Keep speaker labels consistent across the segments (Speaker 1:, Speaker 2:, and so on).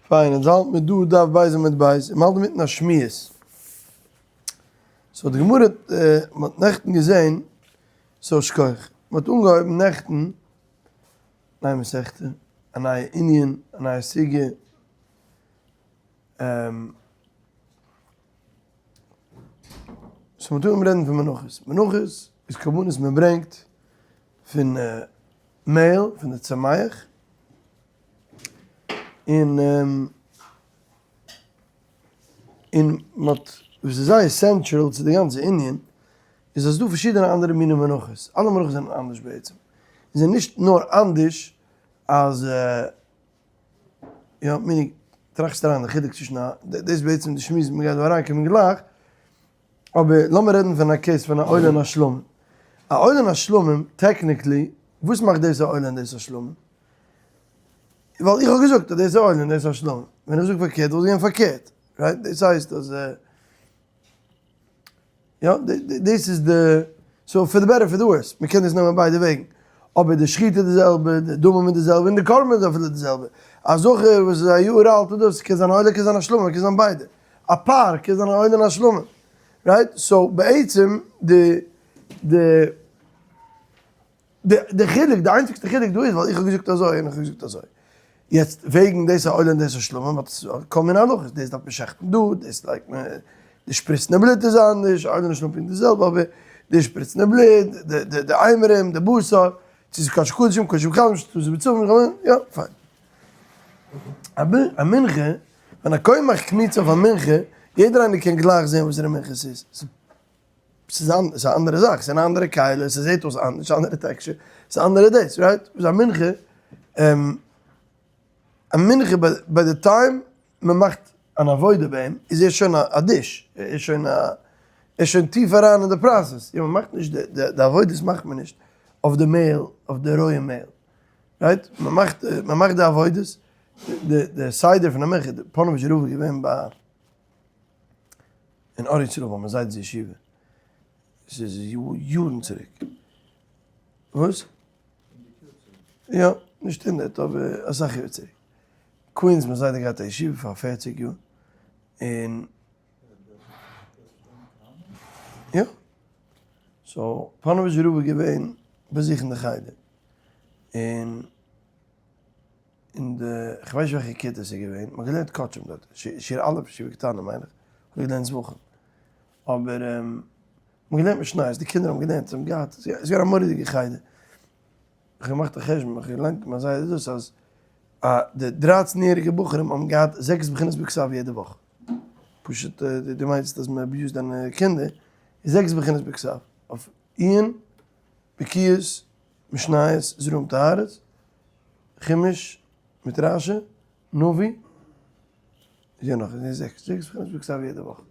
Speaker 1: פיין, אונז האלט מיר דא דף בית עמוד בית, און מ'האלט אינמיטן א שמועס. so די גמרא האט, מ'האט נעכטן געזען, so שכוח, מ'האט אנגעהויבן נעכטן נייע מסכתא, א נייע ענין, א נייע סוגיא, so מ'האט אנגעהויבן רעדן פון מנחות, מנחות איז קרבנות מ'ברענגט פון מעהל, פון די צומח, און און מ'האט, וואס איז זייער central צו די גאנצע ענין, איז אז ס'דא פארשידענע אנדערע מיני מנחות, אלע מנחות זענען אנדערש בעצם, זיי זענען נישט נאר אנדערש אז יא, meaning, טראכסט אריין די חילוק צווישן א, דאס איז בעצם די שמועס וואס מ'גייט דא אריינקומען גלייך, אבער לאמיר רעדן פון א case פון א עולה און א שלמים. א עולה און א שלמים, technically, וואס מאכט דאס א עולה און דאס א שלמים? ווייל איך האב געזאגט אז דאס איז א עולה און דאס איז א שלמים. ווען איך זאג פארקערט וואלט געווען פארקערט, right? דאס הייסט אז יא, דאס איז די, so for the better for the worse, מען קען דאס נעמען ביידע וועגן. אבער די שחיטה איז די זעלבע, די דמים איז די זעלבע, און די קרבן איז אפילו די זעלבע. א זכר וואס איז א יאר אלט און דאס, קען זיין א עולה קען זיין א שלמים, קען זיין ביידע. א פר קען זיין א עולה און א שלמים. right? so בעצם די די די די חילוק, די איינציגסטע חילוק דא איז ווייל איך האב געזאגט אזוי און איך האב געזאגט אזוי. יעצט וועגן דאס א עולה און דאס א שלמים האט עס כל מיני הלכות, דאס דארף מען שעכטן דא, דאס לייגט מען, די שפריצן די בלוט איז אנדערש, א עולה און א שלמים פונקט די זעלבע אבער די שפריצן די בלוט, די די די אימורים, די בשר, צו ס'איז קדשי קדשים, קדשי קדשים, שטות בצבים, יא פיין. א מנחה, ווען א כהן מאכט קמיצה אויף א מנחה, יעדער איינער קען גלייך זען וואסערע מנחה ס'איז. ס'איז א אנדערע זאך, ס'איז אן אנדערע כלי, ס'זעט אויס אנדערש, ס'איז אנדערע texture, ס'איז אנדערע דאס, right? וואס א מנחה, א מנחה ביי די time מ'מאכט אן עבודה ביי אים, איז ער שוין א dish, ער איז שוין א, ער איז שוין טיף אריין אין די process, יא מ'מאכט נישט די עבודות מאכט מען נישט אויף די מעהל, אויף די רויע מעהל, right? מ'מאכט, מ'מאכט די עבודות, די סדר פון א מנחה, די פאנאוויזשער רב איז געווען ביי. אין אר ישראל ביי מיין זיידע'ס ישיבה, ס'איז יארן צוריק, וואס? יא, נישט הונדערט אבער אסאך יאר צוריק, קווינס מיין זיידע געהאט א ישיבה פאר פערציג יאר, און יא, so פאנאוויזשער רב איז געווען ביי זיך אין די חדר, און אין די, כ'ווייס נישט וועלכע כיתה ס'איז געווען, מ'האט געלערנט קדשים דארט, שיעור א', ישיבה קטנה מיין איך, האט געלערנט זבחים, אבער מ'האט געלערנט משניות, די קינדער האבן געלערנט, זיי האבן געהאט, ס'איז געווען א מורא'דיגע חדר, איך האב געמאכט א חשבון, איך האב געליינט מיין זיידע דאס אז די דרייצן יעריגע בחורים האבן געהאט זעקס בחינות בכתב יעדע וואך, פשוט דו מיינסט אז מ'אביוזט דיינע קינדער, זעקס בחינות בכתב, אויף עיון, בקיאות, משניות, זרעים טהרות, חומש מיט רשי, נביא, איז יא נאך, איז זעקס, זעקס בחינות בכתב יעדע וואך.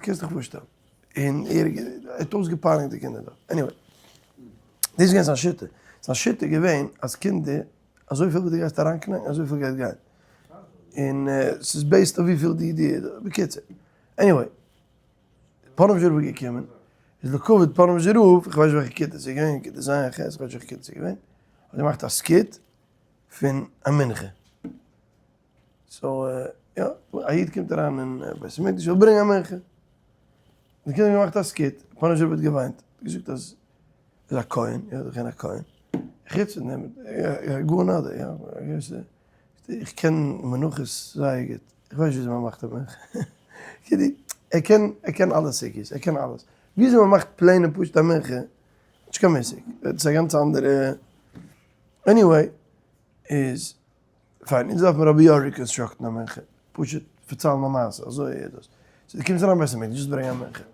Speaker 1: קענסט דיך פארשטעלן. און ער האט אויסגעפייניגט די קינדער דארט. anyway. דאס איז געווען זיין שיטה. זיין שיטה איז געווען אז קינדער, אזויפיל ווי דו גייסט אריינקנאקן אזויפיל גייט גיין. און ס'איז based אויף וויפיל די די, בקיצור. anyway. פאנאוויזשער רב איז געקומען, איז לכבוד פאנאוויזשער רב, איך ווייס נישט וועלכע כיתה ס'איז געווען, כיתה ז', ח', איך ווייס נישט וועלכע כיתה ס'איז געווען, האט געמאכט א skit פון א מנחה. so יא, א איד קומט אריין אין בית המקדש, וויל ברענגען א מנחה. די קינדער האבן געמאכט א skit, פאנאוויזשער רב האט געוויינט, געזאגט אז ער איז א כהן, יא, ער איז געווען א כהן, חוץ פון דעם, יא, גאון אדיר, יא, איך קען מנחות זייער גוט, איך ווייס וויאזוי מען מאכט א מנחה, כאילו, ער קען, ער קען אלע סוגיות, ער קען אלעס, וויאזוי מען מאכט plain און פשוט א מנחה, נישט קיין מושג, דאס איז א גאנץ אנדערע, anyway, איז, פיין, אונז דארף מיר אבער יא reconstruct ן א מנחה, פשוט פארציילן א מעשה, אזוי איז דאס, so דו קומסט אריין בית המקדש, ווילסט ברענגען א מנחה,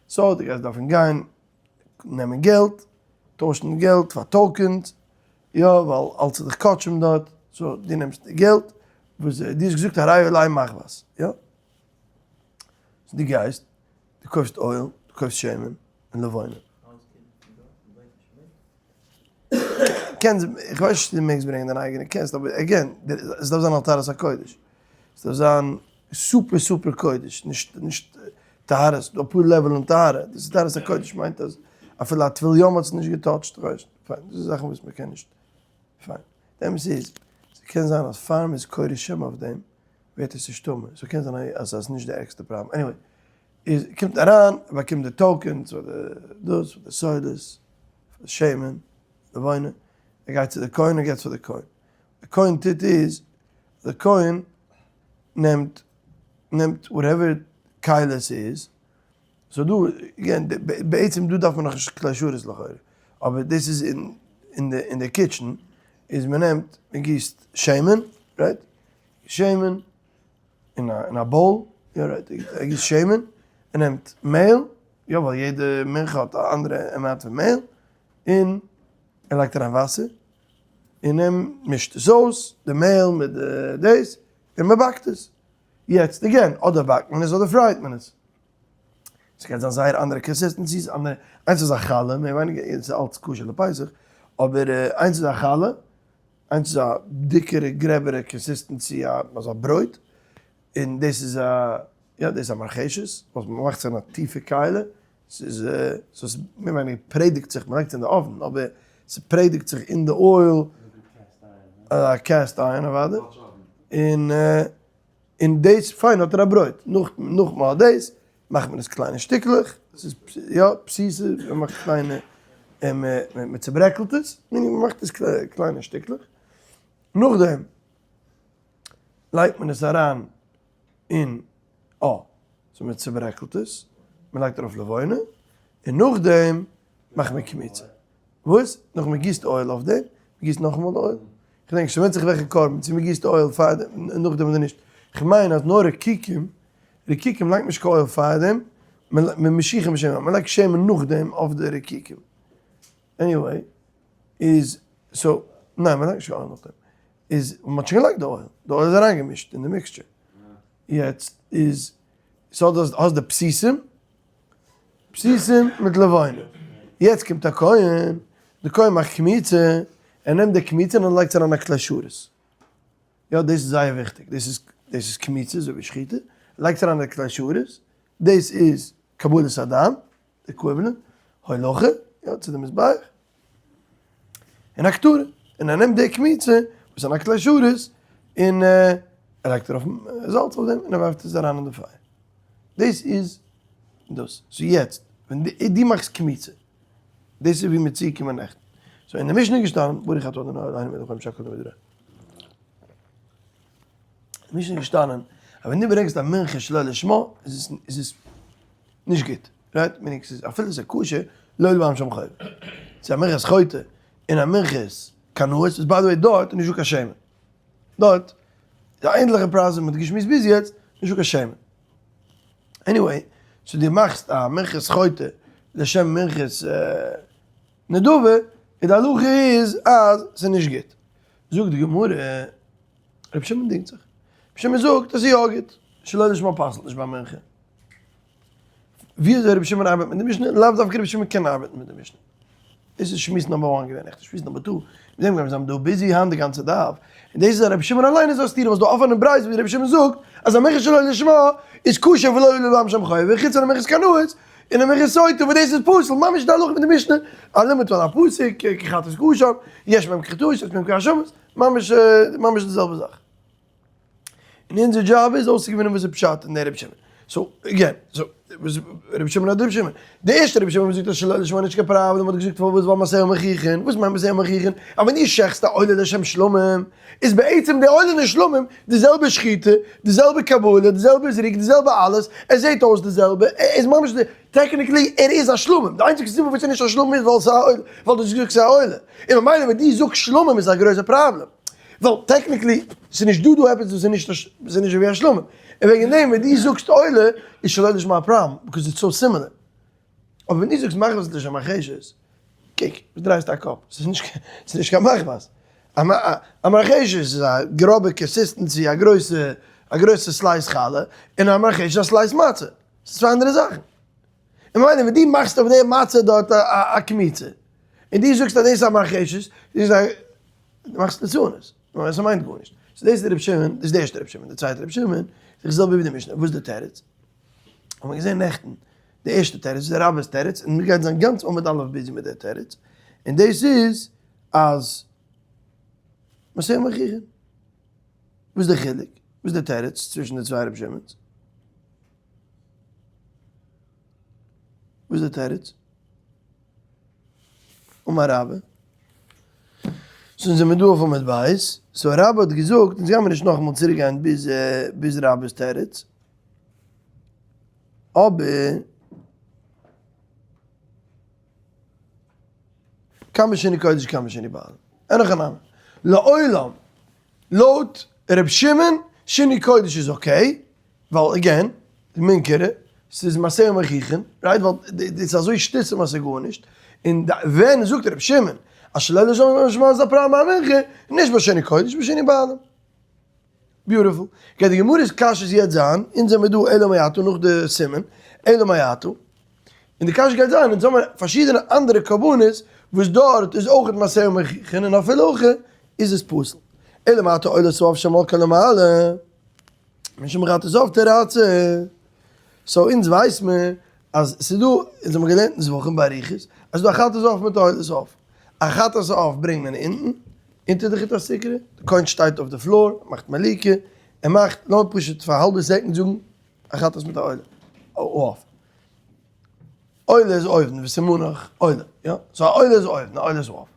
Speaker 1: so דו גייסט דארפן גיין נעמען געלט, טוישן געלט פאר tokens, יא ווייל אלץ איז דאך קדשים דארט, so דו נעמסט די געלט וואס דו האסט געזאגט הרי עלי מחבת, יא? so דו גייסט, דו קויפסט oil, דו קויפסט שמן און לבונה. קענסט, איך ווייס נישט צו דו מעגסט ברענגען דיין אייגענע, קענסט, אבער again, עס דארף זיין על טהרת הקודש, עס דארף זיין super super קודש, נישט נישט טהרה, ס'דא אפאר level אין טהרה, דאס איז טהרת הקודש מיינט אז אפילו א טבול יום האט עס נישט געטאטשט, כ'ווייס נישט, פיין, דאס איז זאכן וואס מ'קען נישט, פיין, די אמת איז. ס'קען זיין אז פאר מ'איז קורא שם אויף דעם ווערט עס נישט טמא, so קען זיין אז ס'איז נישט די ערגסטע פראבלעם, anyway, איז קומט אריין, ער באקומט די tokens פאר די דאס, פאר די סולת, פאר די שמן, לבונה, ער גייט צו די כהן און געבט פאר די כהן, די כהן טוט איז, די כהן נעמט נעמט whatever כלי ס'איז, so דא, again, בעצם דא דארף מען נאכנישט כלי שרת לכאורה, אבער דאס איז אין די אין די kitchen, איז מען נעמט מען גיסט שמן, right? שמן אין א אין א bowl, יא right, ער גיסט שמן, ער נעמט מעהל, יא ווייל יעדע מנחה האט א אנדערע amount פון מעהל, און ער לייגט אריין וואסער, און ער מישט עס אויס, די מעהל מיט די דאס, און מען באקט עס. יעצט again, אדער באקט מען עס אדער פרייט מען עס. ס'קען זיין זייער אנדערע consistencies, אנדערע, איינס איז א חלה, מער ווייניגער, איז אלץ כשר לפסח, אבער איינס איז א חלה, איינס איז א דיקערע גרעבערע consistency א אזא ברויט, און דאס איז א, יא דאס איז א מרחשת, וואס מ'מאכט עס אין א טיפע כלי, ס'איז ס'איז מער ווייניגער פרעדיגט זיך, מ'לייגט עס אין די oven, אבער ס'פרעדיגט זיך אין די oil, א cast iron אוודאי, און און דאס פיין האט ער א ברויט, נאך נאך מ'האט דאס מאכט מען עס קליינע שטיקלעך, ס'איז יא פסיסה, מ'מאכט קליינע און מ'צוברעקלט עס, meaning מ'מאכט עס קליינע שטיקלעך, נאכדעם לייגט מען עס אריין אין א, so מ'צוברעקלט עס, מ'לייגט ארויף לבונה, און נאכדעם מאכט מען קמיצה. וואס? נאך מ'גיסט oil אויף דעם? מ'גיסט נאכאמאל oil? כ'דענק נישט, ס'ווענדט זיך וועלכע קרבן, צו מ'גיסט oil פאר דעם און נאכדעם אדער נישט. כ'מיין אז נאר רקיקים, רקיקים לייגט מען נישט קיין oil פאר דעם, משיחין בשמן, מ'לייגט שמן נאכדעם אויף די רקיקים. anyway, איז, so, ניין מ'לייגט נישט קיין oil נאכדעם. איז, מ'האט שוין געלייגט די oil, די oil איז אריינגעמישט אין די mixture. יעצט איז, so דו האסט די פסיסים, פסיסים מיט לבונה. יעצט קומט א כהן, די כהן מאכט קמיצה, ער נעמט די קמיצה און ער לייגט עס אריין א כלי שרת. יא דאס איז זייער וויכטיג, דאס איז דאס איז קמיצה אזוי ווי שחיטה, לייגט עס אריין אין א כלי שרת, דאס איז קבלת הדם, די equivalent, הולכה, יא צו די מזבח, און הקטרה, און ער נעמט די קמיצה וואס איז אין א כלי שרת, און ער לייגט ארויף זאלץ אויף דעם, און ער ווארפט עס אריין אין די פייער. דאס איז דאס. so יעצט, ווען דו מאכסט קמיצה, דאס איז ווי מיר צוגעקומען נעכטן. so אין די משנה איז געשטאנען, ברוך אתה ה' אלהינו מלך העולם שהכל נהיה בדברו. אין משנה איז געשטאנען, אז ווען דו ברענגסט א מנחה שלא לשמה, איז עס נישט גוט. right? meaning ס'איז אפילו ס'איז כשר, לא לבם שם חובה. ס'איז א מנחת חוטא און א מנחת קנאות, איז by the way דארט איז נישטא קיין שמן. דארט איז א ענדליכע פרייז וואס מ'האט געשמועסט ביז יעצט, נישטא קיין שמן. anyway, so דו מאכסט א מנחת חוטא לשם מנחת נדבה, איז די הלכה איז אז ס'איז נישט גוט. זאגט די גמרא, רבי שמעון דינגט זיך. רבי שמעון זאגט אז ס'איז יא גוט, שלא לשמה פסל'ט נישט ביי מנחה. ווי אזוי רבי שמעון ארבעט מיט די משנה, לאו דווקא רבי שמעון קען ארבעטן מיט די משנה. דאס איז שמועס number one געווען, עכט שמועס number two, מיט דעם גייען מיר זיין דא busy היינט די גאנצע דף, און דאס איז אז רבי שמעון אליין איז א סתירה וואס דא אפענע ברייתא ווי רבי שמעון זאגט אז א מנחה שלא לשמה איז כשר ולא לבם שם חובה, חוץ פון א מנחת קנאות און א מנחת סוטה וואס דאס איז פסול, ממש די הלכה פון די משנה, א לימוד פון א פסוק, כי חטאת כאשם, יש בהם כחטאות יש בהם כהאשמות, ממש ממש די זעלבע זאך. און אונזער דזשאב איז אויסצוגעפינען וואס איז פשט אין דער רבי שמעון. so, again, so, וואס רבי שמעון אדער רבי שמעון? די ערשטע רבי שמעון וואס זאגט אז שלא לשמה נישט קיין פראבלעם האט געזאגט פארוואס ווייל מעשיה מוכיחין. וואס מיינט מעשיה מוכיחין? אז ווען דו שעכטסט א עולה לשם שלמים, איז בעצם די עולה לשלמים די זעלבע שחיטה, די זעלבע קבלה, די זעלבע זריקה, די זעלבע אלעס, עס זעט אויס די זעלבע, ער איז ממש די, technically ער איז א שלמים, די איינציגסטע סיבה פארוואס ער איז נישט א שלמים איז ווייל ס'איז א עולה, ווייל דו זאגסט ס'איז א עולה. און ממילא ווען דו זאגסט שלמים איז א גרויסע פראבלעם. ווייל technically ס'איז נישט דא דא עפעס וואס איז נישט וואס איז נישט ווי א שלמים, און וועגן דעם ווען דו זאגסט עולה איז שלא לשמה א פראבלעם, because it's so similar. אבער ווען דו זאגסט מחבת לשם מרחשת, קוק, וואס דרייסטו א קאפ, ס'איז נישט ס'איז נישט קיין מחבת. א מרחשת איז א גראבע consistency, א גרויסע א גרויסע slice חלה, און א מרחשת איז א slice מצה. ס'איז צוויי אנדערע זאכן. און ממילא ווען דו מאכסט אויף די מצה דארט א קמיצה, און דו זאגסט אז דאס איז א מרחשת, איז א, דו מאכסט ליצנות, נו עס מיינט גארנישט. so דאס איז רבי שמעון, דאס איז די ערשטע רבי שמעון, די צווייטע רבי שמעון, איז די זעלבע ווי די משנה, וואס איז די תירוץ? האבן מיר געזען נעכטן, די ערשטע תירוץ איז די רבה'ס תירוץ, און מיר גייען זיין גאנץ עמוד א' busy מיט די תירוץ, און דאס איז אז מעשיה מוכיחין. וואס איז די חילוק? וואס איז די תירוץ צווישן די צוויי רבי שמעון'ס? וואס איז די תירוץ? אמר רבה. סאו זעמיר דא אויף עמוד בית, סאו רבה האט געזאגט, אונז גיימיר נישט נאכאמאל צוריק גיין ביז ביז רבה'ס תירוץ, אבער כמה שני קודש כמה שני בעלים, אין הכי נמי, לעולם לויט ר' שמעון, שני קודש איז okay, ווייל again, מינקערע, ס'איז מעשה ומוכיחין, right? ווייל דאס איז אזוי שטותים אז ס'איז גארנישט, און ווען זאגט ר' שמעון אז שלא לשמה איז א פראבלעם ביי מנחה, נישט ביי שני קודש, ביי שני בעלים. beautiful. גייט די גמרא'ס קשיות יעצט זיין, אונז זעמיר דא אלא מעתה נאך די סימן, אלא מעתה, און די קשיא גייט זיין, אונז האמיר פארשידענע אנדערע קרבנות וואס דארט איז אויך מעשה ומוכיחין און אפילו הכי איז עס פסול. אלא מעתה עולת העוף שמלקה למעלה, משום חטאת העוף תרצה. so אונז ווייס מיר אז ס'איז דא, אונז האמיר געלערנט אין זבחים באריכות, אז ס'איז דא א חטאת העוף מיט א עולת העוף. א חטאת העוף ברענגט מען אונטן, אונטער די חוט הסיקרא, די כהן שטייט אויף די floor, מאכט מליקה, ער מאכט, לאמיר פשוט פאר א האלבע second זאגן, א חטאת מיט א עולה, עוף. עולה איז אויבן, וסימנך עולה, יא? so א עולה איז אויבן, א עולה איז אויף.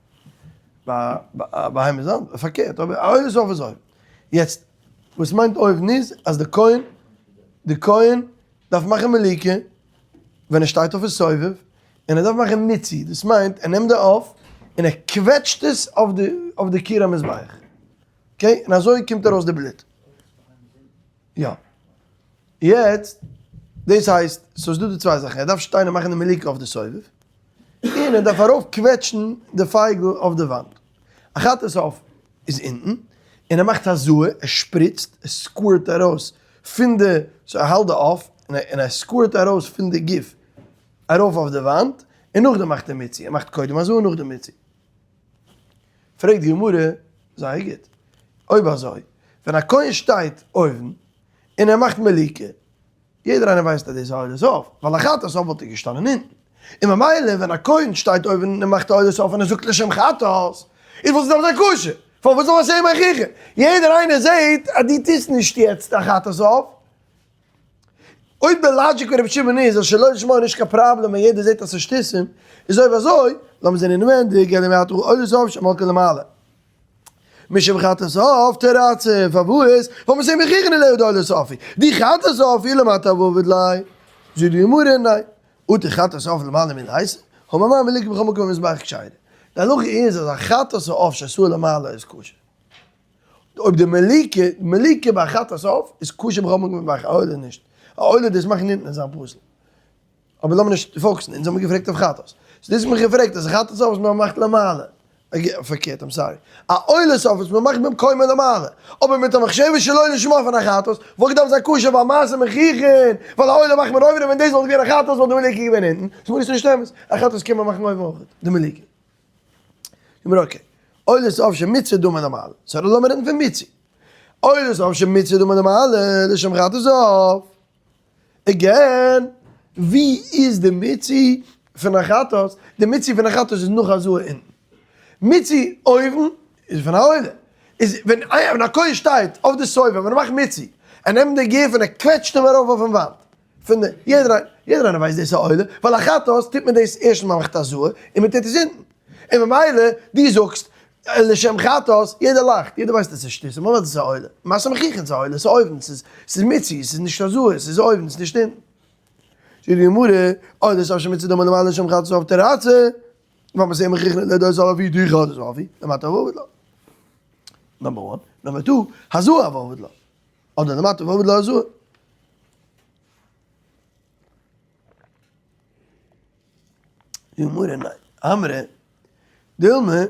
Speaker 1: ביי בהמה איז אנדערש, פארקערט, אבער א עולת העוף איז אויבן. יעצט, וואס מיינט אויבן איז, אז די כהן, די כהן דארף מאכן מליקה ווען ער שטייט אויפן סובב, און ער דארף מאכן מיצוי, דאס מיינט ער נעמט די עוף און ער קוועטשט עס אויף די אויף די קיר המזבח, okay? און אזוי קומט ארויס די בלוט. יא. יעצט, דאס הייסט, סאו ס'איז דא די צוויי זאכן, ער דארף שטיין און מאכן די מליקה אויף די סובב, און ער דארף ארויף קוועטשן די פייגל אויף די וואנט. א חטאת העוף איז אונטן, און ער מאכט הזאה, ער שפריצט, ער squirt ארויס פון די, so ער האלט די עוף, און ער squirt ארויס פון די גוף ארויף אויף די וואנט, און נאכדעם מאכט ער מיצוי, ער מאכט קודם הזאה און נאכדעם מיצוי. פרעגט די גמרא, זייער גוט, אויב אזוי, ווען א כהן שטייט אויבן און ער מאכט מליקה, יעדער איינער ווייסט אז דאס איז א עולת העוף, ווייל א חטאת העוף וואלט ער געשטאנען אונטן, און ממילא ווען א כהן שטייט אויבן און מאכט א עולת העוף און ער זאגט לשם חטאת, איז וואלט עס דארף זיין כשר, פארוואס זאל מען זעהן מוכיחין? יעדער איינער זעהט אז דו טוסט נישט יעצט א חטאת העוף. אויב די logic פון רבי שמעון איז אז שלא לשמה איז נישט קיין פראבלעם ווען יעדער זעהט אז ס'איז שטותים, איז אויב אזוי, לאמיר זעהן אינווענדיג, אלא מעתה עולת העוף שמלקה למעלה. משום חטאת העוף תרצה, פארוואס? ווייל מעשה מוכיחין עליה דעולת העוף היא, די חטאת העוף היא למטה הוה עביד ליה, זאגט די גמרא ניין, אטו חטאת העוף למעלה מי ליתא, הא ממאי מליקה בכל מקום במזבח כשרה. די הלכה איז אז א חטאת העוף שעשאה למעלה איז כשר. אויב די מליקה, מליקה ביי א חטאת העוף איז כשר בכל מקום במזבח, א עולה נישט. א עולה דאס מאכן אונטן איז זיין פסול. אבער לאמיר נישט focus ן, אונז האבן געפרעגט אויף חטאת. so דאס האט מיך געפרעגט אז חטאת העוף וואס מען מאכט למעלה, פארקערט, I'm sorry, א עולת העוף וואס מען מאכט במקומו למעלה, אבער מיט א מחשבה שלא לשמה פון א חטאת, וואלט געדארפט זיין כשר ווייל מעשה מוכיחין, ווייל א עולה מאכט מען אויבן און ווען דאס וואלט געווען א חטאת וואלט די מליקה געווען אונטן, ס'איז מיר נישט אמת, א חטאת קען מען מאכן אויבן אויך, די מליקה. גמרא okay, עולת העוף שמיצה דמה למעלה, so לאמיר רעדן פון מיצוי. עולת העוף שמיצה דמה למעלה, לשם חטאת העוף. again, ווי איז די מיצוי פון א חטאת? די מיצוי פון א חטאת איז נאך הזאה אונטן. מיצוי אויבן איז פון א עולה. איז ווען א כהן שטייט אויף די סובב און ער מאכט מיצוי, ער נעמט די גוף און ער קוועטשט אים ארויף אויפן וואנט. פון די, יעדער איינער ווייסט דאס איז א עולה, ווייל א חטאת טוט מען דאס ערשט מען מאכט הזאה און מען טוט עס אונטן. און ממילא דו זאגסט לשם חטאת, יעדער לאכט, יעדער ווייסט אז ס'איז שטות, ממילא דאס איז א עולה. מעשה מוכיחין ס'איז א עולה, ס'איז אויבן, ס'איז ס'איז מיצוי, ס'איז נישט הזאה, ס'איז אויבן, ס'איז נישט אונטן. זאגט די גמרא, עולת העוף שמיצה דמה למעלה לשם חטאת העוף תרצה, ווייל מעשה מוכיחין לדעות אף הוא דחטאת העוף הוא, למטה הוה עביד לה. number one. number two, הזאה הוה עביד לה. אדער למטה הוה עביד לה הזאה. די גמרא ניין. אמרי, דילמא,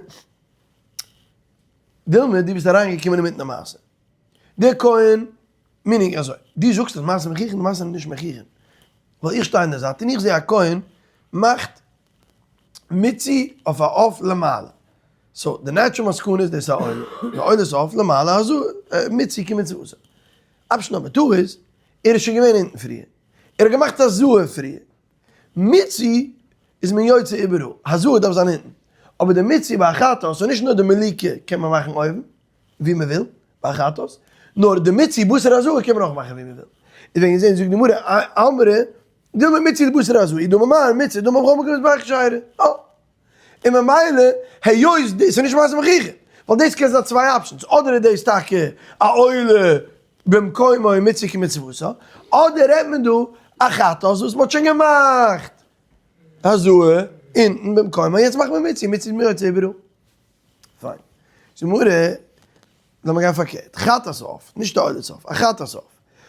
Speaker 1: דילמא דו ביסט אריינגעקומען אינמיטן די מעשה. דער כהן, meaning אזוי, דו זאגסט אז מעשה מוכיחין, די מעשה איז נישט מוכיחין. ווייל איך שטיי אין די זייט און איך זע א כהן מאכט מיצוי אויף א עוף למעלה. so די natural מסקנא איז דאס איז א עולה. די עולה איז עוף למעלה אז מיצוי כמצוותו. option number two איז, ער איז שוין געווען אונטן פריער. ער האט געמאכט הזאה פריער. מיצוי איז מען יוצא איבעראל, הזאה דארף זיין אונטן, אבער די מיצוי ביי א חטאת, סאו נישט נאר די מליקה קען מען מאכן אויבן, ווי מען וויל, ביי א חטאת, נאר די מיצוי בשר הזאה קען מען אויך מאכן ווי מען וויל. איז וועגן דעם זאגט די גמרא, אמרי, דילמא מיצוי דבשר הזאה, אי דאמר מר, מיצוי דאמר בכל מקום מזבח כשרה. אה. און ממילא, היות דאס איז נישט מעשה מוכיחין, ווייל דאס קען זיין צוויי options, אדער איז דאס טאקע א עולה במקומו און מצוה כמצוותו, אדער רעדט מען דא א חטאת וואס מ'האט שוין געמאכט הזאה אונטן במקומו, יעצט מאכט מען מיצוי, מיצוי איז מוציא איבעראל. פיין. זאגט די גמרא, לאמיר גיין פארקערט, חטאת עוף, נישט א עולת עוף, א חטאת עוף,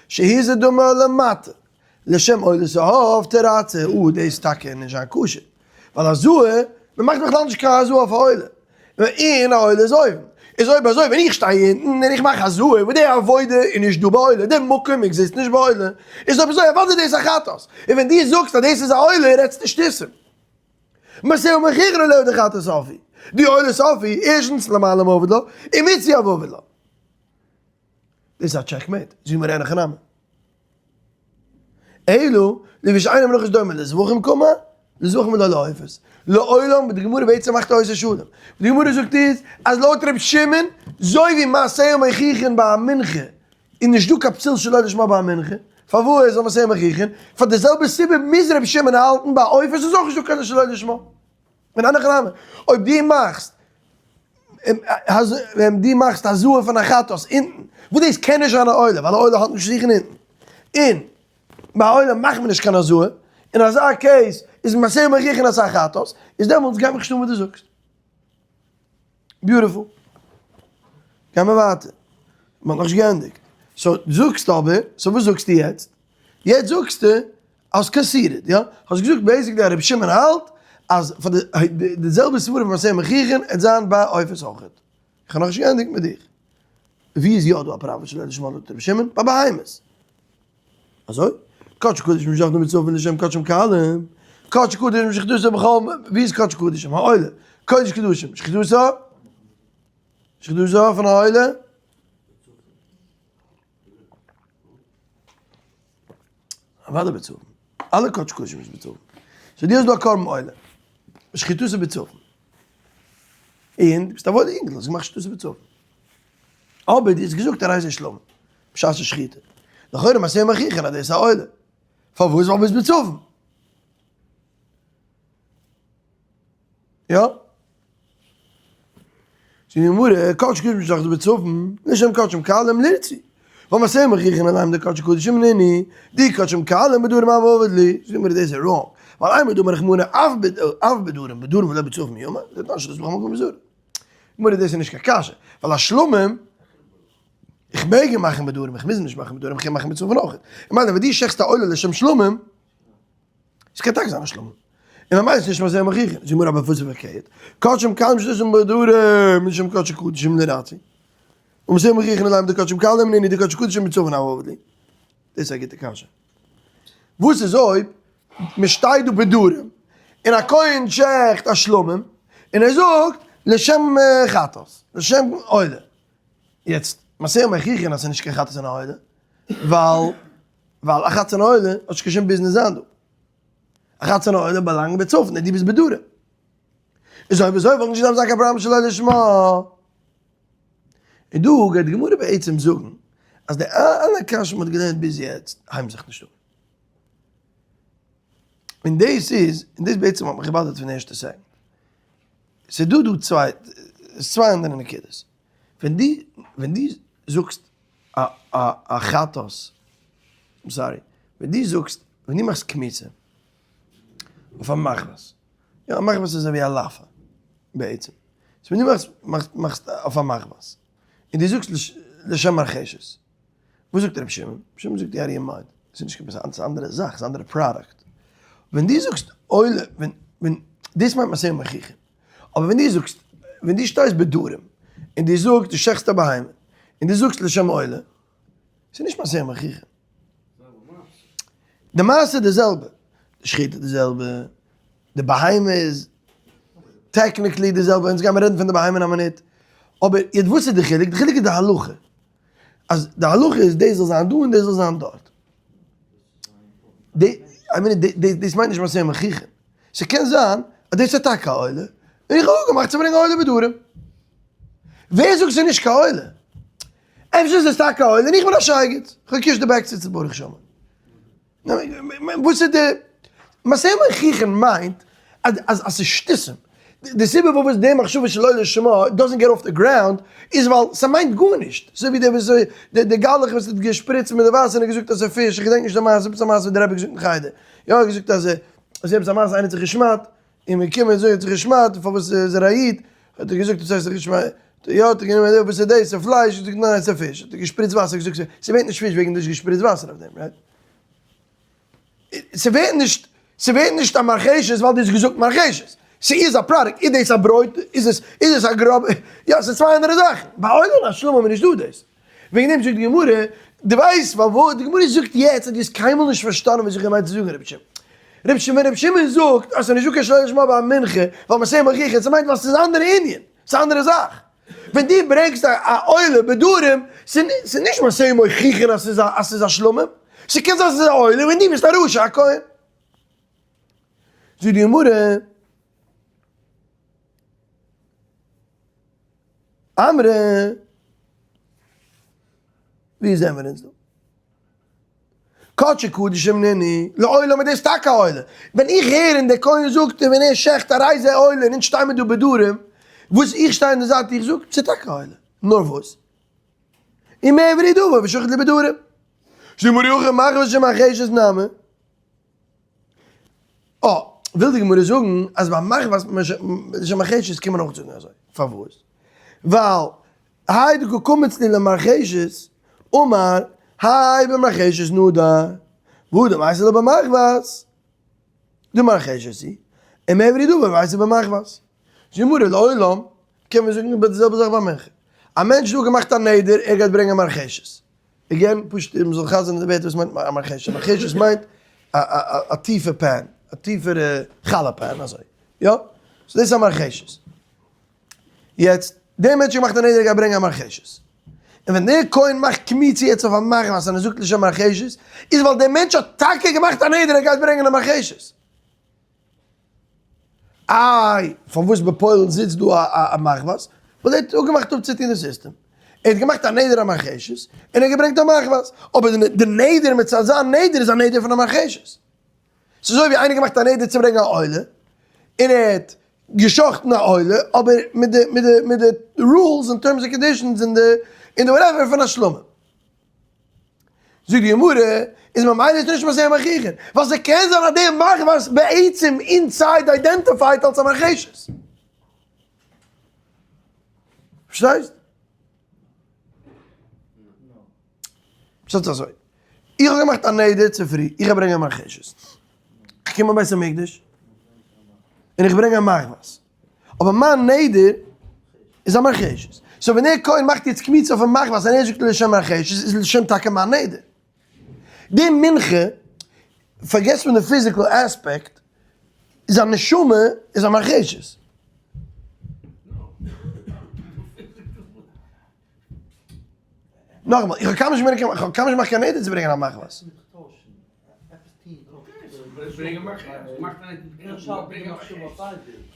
Speaker 1: שהזה דמה למטה, לשם עולת העוף תרצה, אה דאס איז טאקע נישט זיין כשר, ווייל הזאה, מען מאכט בכלל נישט קיין הזאה אויף א עולה, און א עולה איז אויבן, איז אויב אזוי ווען איך שטיי אונטן און איך מאך הזאה וואס די עבודה איז נישט דא ביי עולה, די מקום exist נישט ביי עולה, איז אויב אזוי אוודאי דאס א חטאת, און ווען דו זאגסט אז דאס איז א עולה רעדסטו שטותים. מעשהו מוכיחין עליה דחטאת עוף היא, די עולת עוף היא, ערשטנס למעלה מעביד לה, און מיצוי עביד לה. דאס איז א checkmate, זאג מיר אין הכי נמי. אלא, לפי שאין המנחות דומה לזבחים קאמר, לזבחים ולא לעופות. לעולם, וואס די גמרא בעצם מאכט א עושה שלום. וואס די גמרא זאגט איז, אז לויט ר' שמעון, זוי ווי מעשהו מוכיחין ביי א מנחה, איז נישט דא קיין פסול שלא לשמה ביי א מנחה, פארוואס איז מעשהו מוכיחין? פאר די זעלבע סיבה מוז ר' שמעון האלטן ביי עופות איז אויך נישט דא קיין שלא לשמה. און אין הכי נמי, אויב דו מאכסט ווען דו מאכסט הזאה פון א חטאת אונטן, וואס דאס קען נישט זיין א עולה, ווייל א עולה האט נישט זיכן אונטן, און ביי א עולה מאכט מען נישט קיין הזאה, אין אזא case איז מעשהו מוכיחין אז ס'איז א חטאת, איז דעמאלטס גייט מיך נישט אן וואס דו זאגסט. Beautiful. גיימער ווייטער. מ'האט נאכנישט געענדיגט. So זאגסט אבער, so וואס זאגסטו יעצט? יעצט זאגסטו אז conceded, יא? האסט געזאגט basically אז רבי שמעון האלט אז פאר די די זעלבע סברא פון מעשהו מוכיחין עט זיין ביי עופות אויכעט. איך האב נאכנישט געענדיגט מיט דיך. ווי איז יא דא א פראווע שלא לשמה לויט רבי שמעון? ביי בהמות. אזוי? קדשי קדשים שחטו בצפון לשם קדשים קלים, קדשי קדשים שחיטתו בכל, ווי איז קדשי קדשים? העולה, קודש קדשים, שחיטתו? שחיטתו פון העולה? אוודאי בצפון, אלע קדשי קדשים איז בצפון, so דו האסט דא א קרבן עולה, שחיטתו בצפון, און דו ביסט א וואוילע אינגל, האסט געמאכט שחיטתו בצפון. אבער דו האסט געזאגט הרי זה שלמים, בשעת השחיטה. לכאורה מעשהו מוכיחין אז דאס איז א עולה. פארוואס? ווייל מ'איז בצפון. יא? זאגט די גמרא, קדשי קדשים שחטו בצפון, לשם קדשים קלים לירצו. ווייל מעשהו מוכיחין עליהם דקדשי קדשים נינהו, דאי קדשים קלים בדרום הוה עביד להו. זאגט די גמרא דאס איז wrong. ווייל אימר דאמר רחמנא אף בדרום, בדרום ולא בצפון מי אמר, דתנן שחיטתן בכל מקום בזרה. גמרא דאס איז נישט קיין קשיא, ווייל א שלמים, איך מעג אים מאכן בדרום, איך מוז אים נישט מאכן בדרום, איך קען מאכן בצפון אויך. איך מיין ווען דו שעכסט א עולה לשם שלמים, עס קען טאקע זיין א שלמים. און ממילא איז נישט מעשהו מוכיחין. זאגט גמרא אבער וואס איז פארקערט? קדשים קלים שחיטתן בדרום, לשם קדשי קדשים לירצו. ומעשהו מוכיחין עליהם דקדשים קלים נינהו דקדשי קדשים בצפון הוה עביד להו. דאס איז א גוטע קשיא. וואס איז אויב מען שטייט דא בדרום און א כהן שעכט א שלמים און ער זאגט לשם חטאת לשם עולה, יעצט מעשהו מוכיחין אז ס'איז נישט קיין חטאת און א עולה, ווייל ווייל א חטאת און א עולה האט נישט קיין שום ביזנעס זיין דא, א חטאת און א עולה באלאנגן בצפון און דו ביסט בדרום, איז אויב אזוי וואלט נישט געדארפט זיין קיין פראבלעם שלא לשמה. און דא גייט די גמרא בעצם זאגן אז די אלע קשיות מ'האט געלערנט ביז יעצט הייבן זיך נישט אן. און דאס איז, און דאס בעצם האט מיך געבאדערט פון די ערשטע second. ס'איז דא דא צוויי, צוויי אנדערע נקודות. ווען דו, ווען דו זאגסט א א א חטאת, I'm sorry, ווען דו זאגסט, ווען דו מאכסט קמיצה אויף א מחבת, יא א מחבת איז אזויווי א לאפע בעצם. so ווען דו מאכסט מאכסט מאכסט אויף א מחבת, און דו זאגסט לשם מרחשת, וואס זאגט רבי שמעון? רבי שמעון זאגט יאר ימד, עס איז נישט קיין ס'איז אנדערע זאך, ס'איז אנדערע product. ווען דו זאגסט עולה, ווען ווען, דאס מיינט מעשהו מוכיחין. אבער ווען דו זאגסט, ווען דו שטייסט בדרום, און דו זאגסט דו שעכסט א בהמה, און דו זאגסט לשם עולה, ס'איז נישט מעשהו מוכיחין. די מעשה איז די זעלבע, די שחיטה איז די זעלבע, די בהמה איז technically די זעלבע, אונז גיימער רעדן פון די בהמה אין א מינוט, אבער יעצט וואס איז די חילוק? די חילוק איז די הלכה, אז די הלכה איז דאס זאל זיין דא און דאס זאל זיין דארט. די, I mean, דאס מיינט נישט מעשהו מוכיחין. ס'קען זיין אז דאס איז טאקע א עולה, און איך האב אפגעמאכט צו ברענגען א עולה בדרום. ווער זאגט ס'איז נישט קיין עולה? אפשר איז עס טאקע א עולה און איך בין א שייגעץ, כ'האב געקישט די back ציצית ברוך שמו. וואס איז די מעשה מוכיחין מיינט אז אז ס'איז שטותים. די סיבה פארוואס די מחשבה שלא לשמה doesn't get off the ground איז ווייל ס'מיינט גארנישט. אזוי ווי די וואס די גלח וואס האט געשפריצט מיט די וואסער און געזאגט אז ס'איז פיש, איך געדענק נישט די מעשה, עפעס א מעשה האט די רבי געזאגט אין חדר. יא ער האט געזאגט אז אז עפעס א מעשה איינער האט זיך געשמד'ט און מיר קומען אזוי האט זיך געשמד'ט פארוואס איז ער א איד האט ער געזאגט וואס הייסט זיך געשמד'ט יא האט ער גענומען וואס איז דאס ס'איז פלייש האט ער געזאגט ניין ס'איז פיש האט ער געשפריצט וואסער געזאגט ס'ווערט נישט פיש וועגן דו האסט געשפריצט וואסער אויף דעם right? ס'ווערט נישט ס'ווערט נישט א מרחשת ווייל דו האסט געזאגט מרחשת ס'איז א product איז דאס א ברויט איז עס איז עס א גראבע יא ס'איז צוויי אנדערע זאכן ביי עולה און א שלמים איז נישט דא דאס וועגן דעם זאגט די גמרא, דו ווייסט פארוואס די גמרא זאגט יעצט אז דו האסט קיינמאל נישט פארשטאנען וואס איך האב געמיינט צו זאגן רבי שמעון. רבי שמעון ווען רבי שמעון זאגט אז ס'איז נישטא קיין שלא לשמה ביי א מנחה ווייל מעשה מוכיחין, ס'מיינט ווייל ס'איז אנדערע ענין, ס'איז אנדערע זאך. ווען דו ברענגסט א עולה בדרים, ס'איז נישט מעשה מוכיחין אז ס'איז אז ס'איז א שלמים, ס'קען זיין ס'איז א עולה און דו ביסט א רשע א כהן. זאגט די גמרא. אמרי, ווי זעמער אונז דא? קדשי קדשים נינהו, לעולם איז דאס טאקע א עולה. ווען איך הער און דער כהן זאגט און ווען ער שעכט הרי זה עולה און אונז שטיי מיר דא בדרים, וואס איך שטיי אין די זייט איך זאג, ס'איז טאקע א עולה. נאר וואס? ומעברי דבר ושחט לי בדרים. זאגט מר יוחאי מחמת שמרחשת נמי. אה, וויל די גמרא זאגן אז ביי מחמת שמרחשת קען מען אויך זאגן אזוי. פארוואס? ווייל האי דקא קמיץ ליה למרחשת, אמר האי במרחשת נדר, והא דמייתי לה במחבת, דמרחשת היא, ומיעברי דבר ואייתי במחבת. זאגט די גמרא לעולם קען מען זאגן די זעלבע זאך ביי מנחה. א מענטש דא האט געמאכט א נדר ער גייט ברענגען מרחשת. again, פשוט מען זאל חזר'ן די ווערטער וואס מיינט א מרחשת. מרחשת מיינט א טיפע pan, א טיפערע חלה pan אזוי. יא? so דאס איז א מרחשת. יעצט, דער מענטש האט געמאכט א נדר ער גייט ברענגען א מרחשת. און ווען דער כהן מאכט קמיצה יעצט אויף א מחבת און ער זאגט לשם מרחשת, איז ווייל דער מענטש האט טאקע געמאכט א נדר ער גייט ברענגען א מרחשת. איי, פארוואס בפועל זיצט דא א מחבת? ווייל ער האט אפגעמאכט אפצוטון די סיסטעם. ער האט געמאכט א נדר א מרחשת, און ער האט געברענגט א מחבת. אבער די נדר מצד זיין נדר איז א נדר פון א מרחשת. ס'איז אזוי ווי איינער געמאכט א נדר צו ברענגען א עולה, און ער האט גע'שחט'ן א עולה, אבער מיט די מיט די מיט די rules און terms און conditions און די און די whatever פון א שלמים. זאגט די גמרא, איז ממילא איז נישט מעשה מוכיחין, ווייל ס'קען זיין אז דער מחבת בעצם inside identified אלס א מרחשת. פארשטייסט? פשט אזוי, איך האב געמאכט א נדר צופרי, איך גיי ברענגען א מרחשת. איך קום אין בית המקדש, און איך ברענג א מחבת. אבער מיין נדר איז א מרחשת. so ווען דער כהן מאכט יעצט קמיצה אויפן מחבת און ער זאגט לשם מרחשת, איז לשם טאקע מיין נדר. די מנחה, פארגעס פון די physical aspect, זיין נשמה איז א מרחשת. נאכאמאל, איך האב קיינמאל נישט געברענגט, איך האב קיינמאל נישט געמאכט קיין נדר צו ברענגען א מחבת.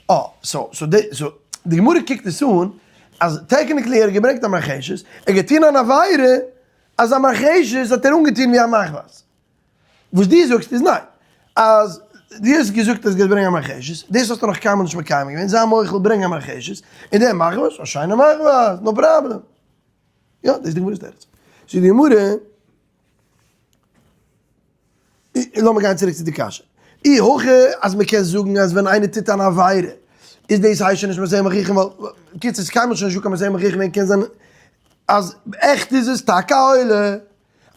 Speaker 1: אה, so, so די, so, די גמרא קוקט עס אן אז technically ער האט געברענגט א מרחשת, ער האט געטון אן עבירה אז א מרחשת האט ער אנגעטון ווי א מחבת. וואס דו זאגסט איז ניין. אז דו האסט געזאגט אז גייסט ברענגען א מרחשת, דאס האסטו נאך קיינמאל נישט מקיים געווען, זיי מוחל ברענג א מרחשת, און דער מחבת, א שיינע מחבת, no problem. יא, דאס איז די גמרא'ס תירוץ. זאגט די גמרא, לאמיר גיין צוריק צו די קשיא. אי הכי אז מען קען זאגן אז ווען איינער טוט אן עבירה איז דאס הייסט שוין נישט מעשה מוכיחין ווייל קיצור ס'איז קיינמאל שוין נישטא קיין מעשה מוכיחין ווען קען זיין אז עכט איז עס טאקע א עולה.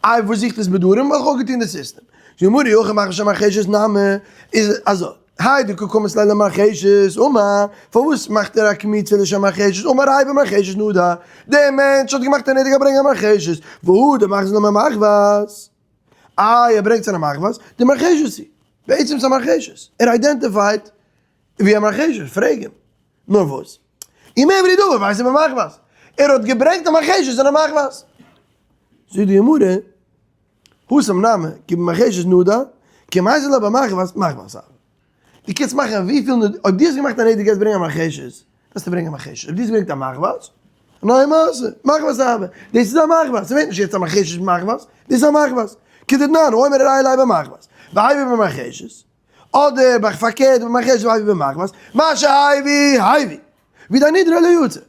Speaker 1: איי וואס זוכט עס בדרים ווייל כ'האב געטון די סיסטעם. זאגט די גמרא אי הכי מחמת שמרחשת נמי איז אזוי האי דקא קמיץ ליה למרחשת אמר פארוואס מאכט ער א קמיצה לשם מרחשת אמר האי במרחשת נדר דער מענטש האט געמאכט א נדר גיי ברענג א מרחשת והא דמחזי לה במחבת איי ער ברענגט זיין א מחבת דמרחשת היא בעצם איז א מרחשת ער identified ווי א מרחשת פרעג אים נאר וואס? ומיעברי דבר ואייתי במחבת. ער האט געברענגט א מרחשת און א מחבת. זאגט די גמרא, התם נמי, כי במרחשת נדר, כי מייתי לה במחבת, מחבת הוה. דו קענסט מאכן וויפיל נד, אויב דו האסט געמאכט א נדר גייסט ברענגען א מרחשת, דארפסטו ברענגען א מרחשת, אויב דו האסט געברענגט א מחבת, א נייע מעשה, מחבת אהבה, דאס איז א מחבת, ס'ווערט נישט יעצט א מרחשת מחבת, דאס איז א מחבת, כדתנן, האומר הרי עלי במחבת, והביא במרחשת, אדער ביי פארקערט במרחשת והביא במחבת, מה שהביא הביא, וידי נדרו לא יצא.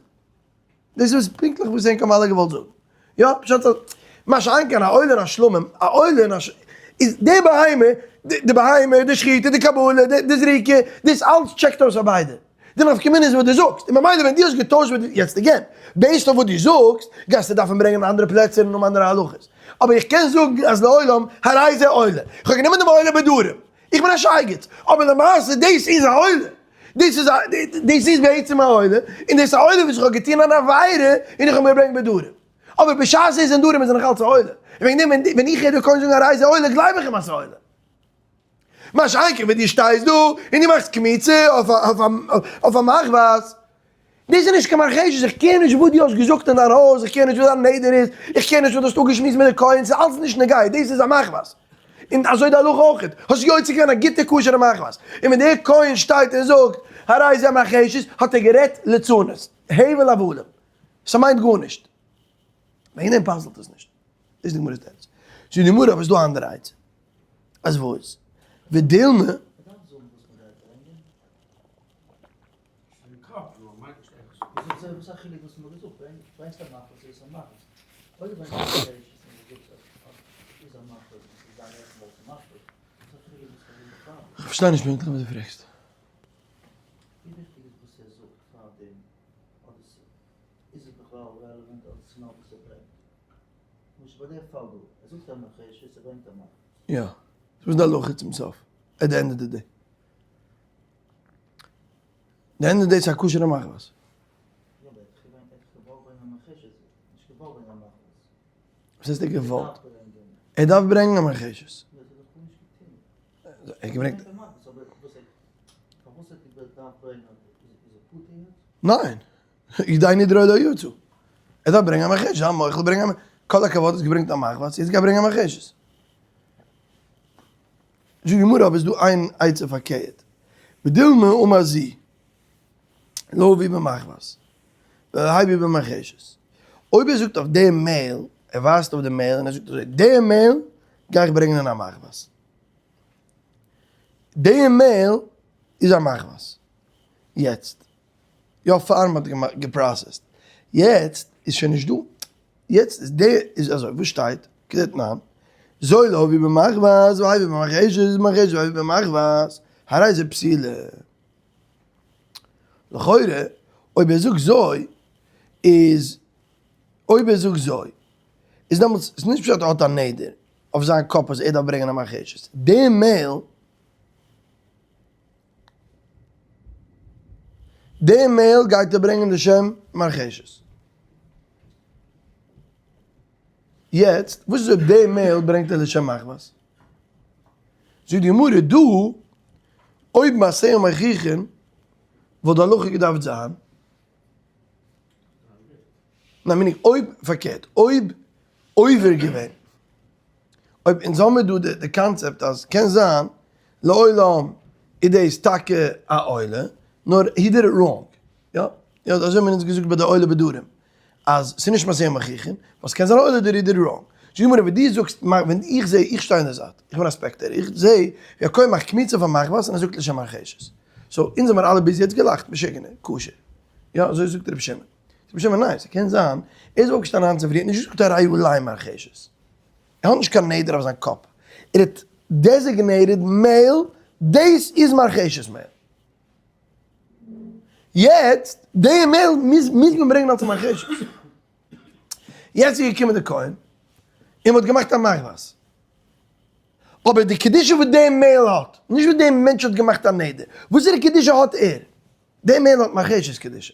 Speaker 1: דאס איז פונקטליך וואס ענק האבן אלע געוואלט זאגן. יא, פשט אז מה שאין כן א עולה און א שלמים, א עולה און א ש. איז די בהמה, די בהמה, די שחיטה, די קבלה, די זריקה, דאס אלץ טשעקט אויס אויף ביידע. די נפקא מינה איז וואס דו זאגסט, און ממילא ווען דו האסט געטוישט וואס דו, יעצט again, based אויף וואס דו זאגסט, גייסטו דארפן ברענגען אנדערע פלעצער און האבן אנדערע הלכות. אבער איך קען זאגן אז לעולם הרי זה עולה. איך האב גענומען דעם עולה בדרום. איך בין א שייגעץ. אבער למעשה דאס איז א עולה. דאס איז א, דאס איז בעצם א עולה, און דאס איז א עולה וואס איך האב געטון אן עבירה און איך האב געברענגט בדרום. אבער בשעת עס איז אין דרום איז ער נאך אלץ א עולה. און וועגן דעם ווען איך הער די כהן זאגן הרי זה עולה גלייב איך אים אז ס'איז א עולה. מה שאין כן ווען דו שטייסט דא און דו מאכסט קמיצה אויף א מחבת, דאס איז נישט קיין מרחשת, איך קער נישט וואס דו האסט געזאגט אין דיין הויז, איך קער נישט וואס דיין נדר איז, איך קער נישט וואס דו האסט אפגעשמועסט מיט די כהן, ס'איז אלץ נישט נוגע, דאס איז א מחבת. און אזוי די הלכה אויך, האסט יוצא געווען א גוטע כשר'ע מחבת, און ווען דער כהן שטייט און זאגט הרי זה מרחשת, האט ער גערעדט לצנות, הבל הבלים, ס'מיינט גארנישט. וועגן דעם פסל'ט עס נישט. דאס איז די גמרא'ס תירוץ. זאגט די גמרא אבער ס'איז דא א אנדערע עצה. אז וואס? ודילמא. כ'פארשטיי נישט פונקטליך וואס דו פרעגסט. יא. ס'איז די הלכה צום סוף. At the end of the day. The end of the day איז א כשר'ע מחבת. וואס הייסט ער געוואלט? ער דארף ברענגען א מרחשת. ער געברענגט. ניין. ידי נדרו לא יצא. ער דארף ברענגען א מרחשת. זיין מוחל ברענגען א כל הכבוד האסט געברענגט א מחבת, יעצט גיי ברענג א מרחשת. זאגט די גמרא אבער איז דא איין עצה פארקערט. ודילמא אמר זו להביא במחבת ולהביא במרחשת. אויב ער זאגט אויף די מעהל, ער ווייזט אויף די מעהל און ער זאגט אזוי, די מעהל גיי איך ברענגען אין א מחבת. די מעהל איז א מחבת. יעצט, יא פאר מען האט געפראסעסט, יעצט איז שוין נישט דא, יעצט איז די, איז אזוי, וואס שטייט? כדתנן, זו להביא במחבת והביא במרחשת, מרחשת והביא במחבת, הרי זה פסילה. לכאורה, אויב ער זאגט זו, איז, אויב ער זאגט זו, איז דעמאלטס, איז נישט פשט ער האט א נדר אויף זיין קאפ אז ער דארף ברענגען א מרחשת. די מעהל, די מעהל גייט ער ברענגען לשם מרחשת. יעצט, וואס איז אויב די מעהל ברענגט ער לשם מחבת? זאגט די גמרא דא, אויב מעשיהם מוכיחין, וואלט די הלכה געדארפט זיין, ניין מיין איך אויב פארקערט, אויב עובר געווען, אויב אונז האמיר דא די קאנצעפט אז קען זיין לעולם איז דאס טאקע א עולה, נאר he did it wrong, יא, יא אזוי האבן אונז געזאגט ביי די עולה בדרום, אז ס'איז נישט מעשיהם מוכיחין, ווייל ס'קען זיין א עולה דער he did it wrong. זאגט די גמרא ווען דו זאגסט, ווען איך זע, איך שטיי אין די זייט, איך בין א spectator, איך זע ווי א כהן מאכט קמיצה פאר מחבת און ער זאגט לשם מרחשת. So אונז האמיר אלע ביז יעצט געלאכט, משוגענער, כשר. יא, אזוי זאגט רבי שמעון. רבי שמעון, ניין, ס'קען זיין, ער איז אויפגעשטאנען היינט צופרי, ער האט נישט געזאגט הרי עלי מרחשת. ער האט נישט קיין נדר אויף זיין קאפ. ער האט designated מעהל, דאס איז מרחשת מעהל. יעצט, די מעהל מוז מען ברענגען אלס מרחשת. יעצט איז געקומען די כהן, און מ'האט געמאכט א מחבת. אבער די קדושה וואס די מעהל האט, נישט וואס די מענטש האט געמאכט א נדר, וואסערע קדושה האט ער? די מעהל האט מרחשת קדושה.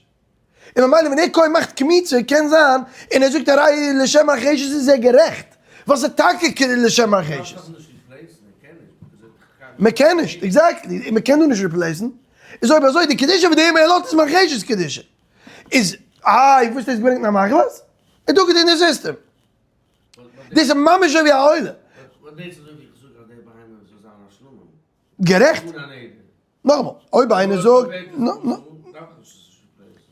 Speaker 1: און ממילא ווען דער כהן מאכט קמיצה קען זיין און ער זאגט הרי לשם מרחשת איז ער גערעכט, ווייל ס'איז טאקע לשם מרחשת. מען קען נישט, exactly, מען קען דא נישט replace ן, איז אויב אזוי די קדושה וואס די מעהל האט איז מרחשת קדושה, איז איי וואס האט דאס געברענגט נאר מחבת? ער האט אפגעטון די סיסטעם. דאס איז ממש אזוי ווי א עולה. גערעכט. נאכאמאל, אויב איינער זאגט.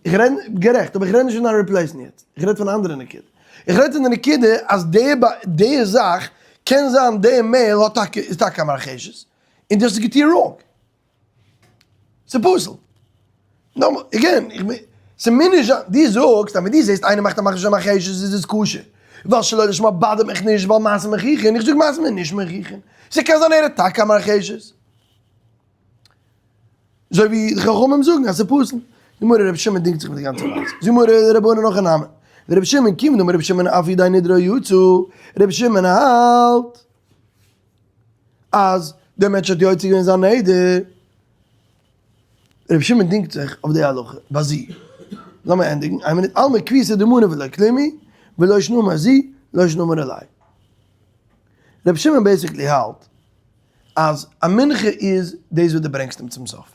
Speaker 1: איך רעד, גערעכט, אבער איך רעד נישט פון דיין replace ן יעצט, איך רעד פון א אנדערע נקודה. איך רעד פון די נקודה אז די די זאך, קען זיין די מעיל האט טאקע, איז טאקע א מרחשת, און דו האסט עס געטון wrong. ס'פסול. נאכאמאל, again, איך בין, ס'מוז נישט זיין, דו זאגסט אז ווען דו זעסט איינער מאכט א מרחשת מרחשת איז עס כשר, ווייל שלא לשמה באדערט מיך נישט ווייל מעשה מוכיחין, איך זאג מעשה מיר נישט מוכיחין, ס'קען זיין ער האט טאקע א מרחשת. אזוי ווי די חכמים זאגן אז ס'איז פסול. די גמרא רבי שמעון דינגט זיך מיט די גאנצע מעשה. זאגט גמרא רבנן הכי נמי. רבי שמעון כיוון דאמר רבי שמעון אף ידי נדרו יצא, רבי שמעון האלט אז דער מענטש האט יוצא געווען זיין נדר. רבי שמעון דינגט זיך אויף די הלכה ביי זי. לאמיר ענדיגן איין מינוט. אלמא כביסה דמנה ולא כלום היא, ולא שנא אמר זו, לא שנא אמר עלי. רבי שמעון basically האלט אז א מנחה איז דאס וואס דו ברענגסט אים צום סוף.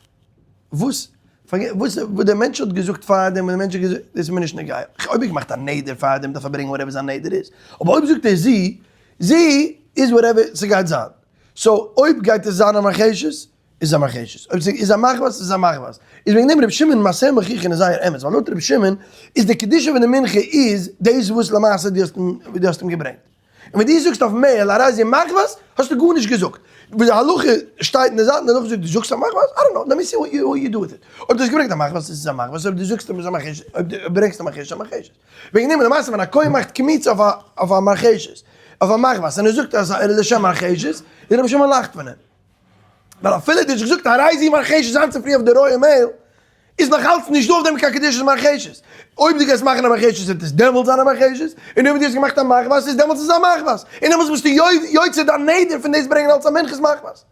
Speaker 1: וואס וואס דער מענטש האט געזאגט פארדעם און דער מענטש האט געזאגט, דאס איז מיר נישט נוגע. אויב ער געמאכט א נדר פארדעם דארף ער ברענגען whatever זיין נדר איז. אבער אויב זאגט ער זי, זי איז whatever ס'גייט זיין. so אויב גייט עס זיין א מרחשת, איז א מרחשת. אויב ס'איז א מחבת, איז א מחבת. איז וועגן דעם רבי שמעון מעשה מוכיחין איז זייער אמת. ווייל לויט רבי שמעון איז די קדושה פון די מנחה איז דאס וואס למעשה דו האסט אים געברענגט. און ווען דו זאגסט אויף מעיל הרי זה מחבת, האסטו גארנישט געזאגט. וואס די הלכה שטייט אין די זייט און די הלכה זאגט דו זאגסט א מחבת? I don't know, let me see what you do with it. אויב דו האסט געברענגט א מחבת איז עס א מחבת, אויב דו זאגסט אים איז א מרחשת, אויב דו ברענגסט א מרחשת איז א מרחשת. וועגן דעם למעשה ווען א כהן מאכט קמיצה אויף א מרחשת, אויף א מחבת, און ער זאגט אז ער איז לשם מרחשת, איז רבי שמעון לאכט פון אים. ווייל אפילו דו האסט געזאגט הרי זו מרחשת היינט צופרי אויף די רויע מעיל, איז נאך אלץ נישט דא אויף דעם קיין קדושת מרחשת. אויב דו גייסט מאכן א מרחשת וועט עס דעמאלטס זיין א מרחשת, און אויב דו האסט געמאכט א מחבת איז דעמאלטס איז עס א מחבת, און דעמאלטס ביסטו יוצא דיין נדר פון דאס ברענגען אלץ א מנחת מחבת.